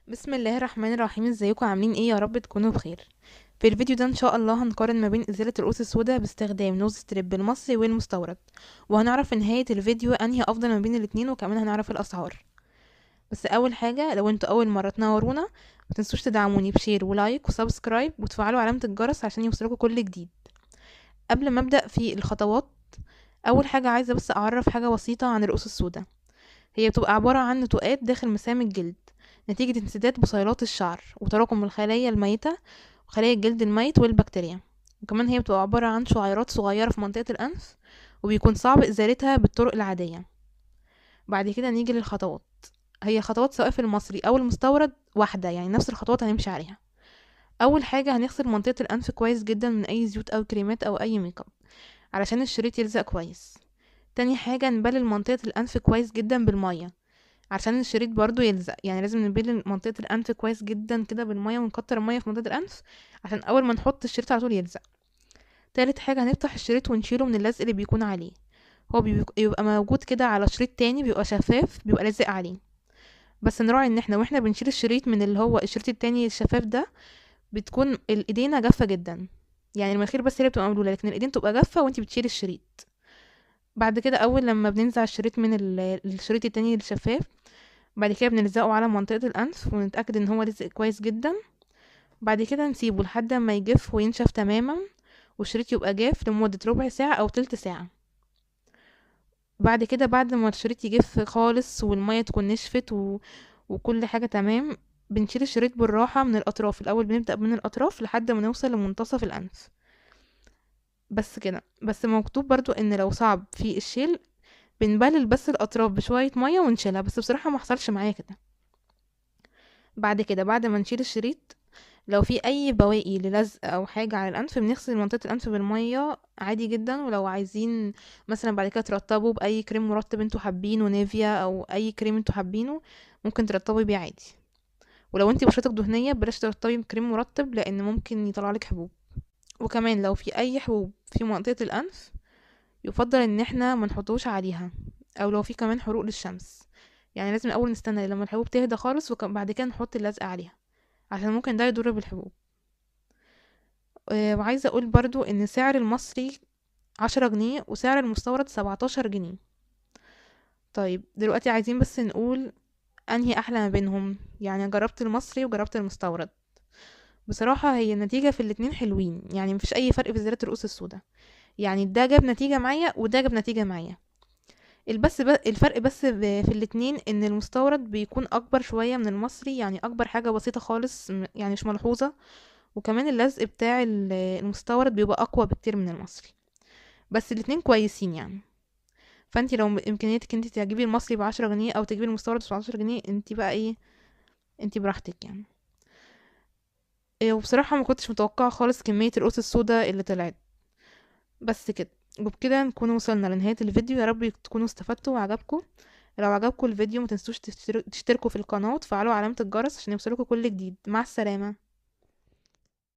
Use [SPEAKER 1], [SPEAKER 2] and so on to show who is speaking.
[SPEAKER 1] بسم الله الرحمن الرحيم. ازيكم عاملين ايه؟ يا رب تكونوا بخير. في الفيديو ده ان شاء الله هنقارن ما بين ازالة الرؤوس السوداء باستخدام nose strip المصري والمستورد، وهنعرف في نهاية الفيديو انهي افضل ما بين الاتنين، وكمان هنعرف الاسعار. بس اول حاجة، لو انتوا اول مرة تنورونا ما تنسوش تدعموني ب share و like و subscribe وتفعلوا علامة الجرس عشان يوصلكوا كل جديد. قبل ما ابدأ في الخطوات، اول حاجة عايزة بس اعرف حاجة بسيطة عن الرؤوس السوداء. هي بتبقى عبارة عن نتوءات داخل مسام الجلد نتيجة انسداد بصيلات الشعر وتراكم الخلايا الميتة وخلايا الجلد الميت والبكتيريا، وكمان هي بتبقى عبارة عن شعيرات صغيرة في منطقة الأنف، وبيكون صعب إزالتها بالطرق العادية. بعد كده نيجي للخطوات. هي خطوات سواء في المصري أو المستورد واحدة، يعني نفس الخطوات هنمشي عليها. أول حاجة هنغسل منطقة الأنف كويس جدا من أي زيوت أو كريمات أو أي ميك اب علشان الشريط يلزق كويس. تاني حاجة نبلل منطقة الأنف كويس جدا بالمية عشان الشريط برضو يلزق، يعني لازم نبلل منطقة الأنف كويس جدا كده بالمية ونكتر المية في منطقة الأنف عشان أول ما نحط الشريط على طول يلزق. تالت حاجة هنفتح الشريط ونشيله من اللزق اللي بيكون عليه، هو بيبقى موجود كده على شريط تاني بيبقى شفاف بيبقى لازق عليه، بس نراعي ان احنا واحنا بنشيل الشريط من اللي هو الشريط التاني الشفاف ده بتكون الايدينا جافة جدا، يعني المناخير بس هي اللي بتبقى مبلولة لكن الايدين تبقى جافة وانتي بتشيلي الشريط. بعد كده اول لما بننزع الشريط من الشريط التاني الشفاف، بعد كده بنلزقه على منطقة الأنف ونتأكد ان هو لزق كويس جدا. بعد كده نسيبه لحد ما يجف وينشف تماما والشريط يبقى جاف لمدة ربع ساعة او تلت ساعة. بعد كده بعد ما الشريط يجف خالص والمية تكون نشفت وكل حاجة تمام، بنشيل الشريط بالراحة من الأطراف. الأول بنبدأ من الأطراف لحد ما نوصل لمنتصف الأنف بس كده. بس مكتوب برضو ان لو صعب في الشيل بنبلل بس الأطراف بشوية مية ونشيلها، بس بصراحة ما حصلش معايا كده. بعد كده بعد ما نشيل الشريط لو في أي بواقي للزق أو حاجة على الأنف بنغسل منطقة الأنف بالمية عادي جدا. ولو عايزين مثلا بعد كده ترطبوا بأي كريم مرطب انتوا حابينه، نيفيا أو أي كريم انتوا حابينه ممكن ترطبي بيه عادي. ولو انتي بشرتك دهنية بلاش ترطبي بكريم مرطب لأن ممكن يطلع لك حبوب. وكمان لو في أي حبوب في منطقة الأنف يفضل ان احنا ما نحطوش عليها، او لو في كمان حروق للشمس، يعني لازم الاول نستنى لما الحبوب تهدى خالص وبعد كده نحط اللزقة عليها عشان ممكن ده يضر بالحبوب. وعايزة اقول برضو ان سعر المصري 10 جنيه وسعر المستورد 17 جنيه. طيب دلوقتي عايزين بس نقول انهي احلى ما بينهم. يعني جربت المصري وجربت المستورد، بصراحة هي النتيجة في الاتنين حلوين، يعني مفيش اي فرق في ازالة الرؤوس السوداء، يعني ده جاب نتيجة معايا وده جاب نتيجة معايا. الفرق بس في الاتنين ان المستورد بيكون اكبر شوية من المصري، يعني اكبر حاجة بسيطة خالص، يعني مش ملحوظة. وكمان اللزق بتاع المستورد بيبقى اقوى بكتير من المصري، بس الاتنين كويسين يعني. فانتي لو امكانياتك انتي تجيبي المصري ب10 جنيه او تجيبي المستورد ب17 جنيه، انتي بقى ايه، انتي براحتك يعني. وبصراحة ما كنتش متوقعة خالص كمية الرؤوس السوداء اللي طلعت. بس كده، وبكده نكون وصلنا لنهاية الفيديو. يا رب تكونوا استفدتوا وعجبكم. لو عجبكم الفيديو ما تنسوش تشتركوا في القناة وتفعلوا علامة الجرس عشان يوصلكوا كل جديد. مع السلامة.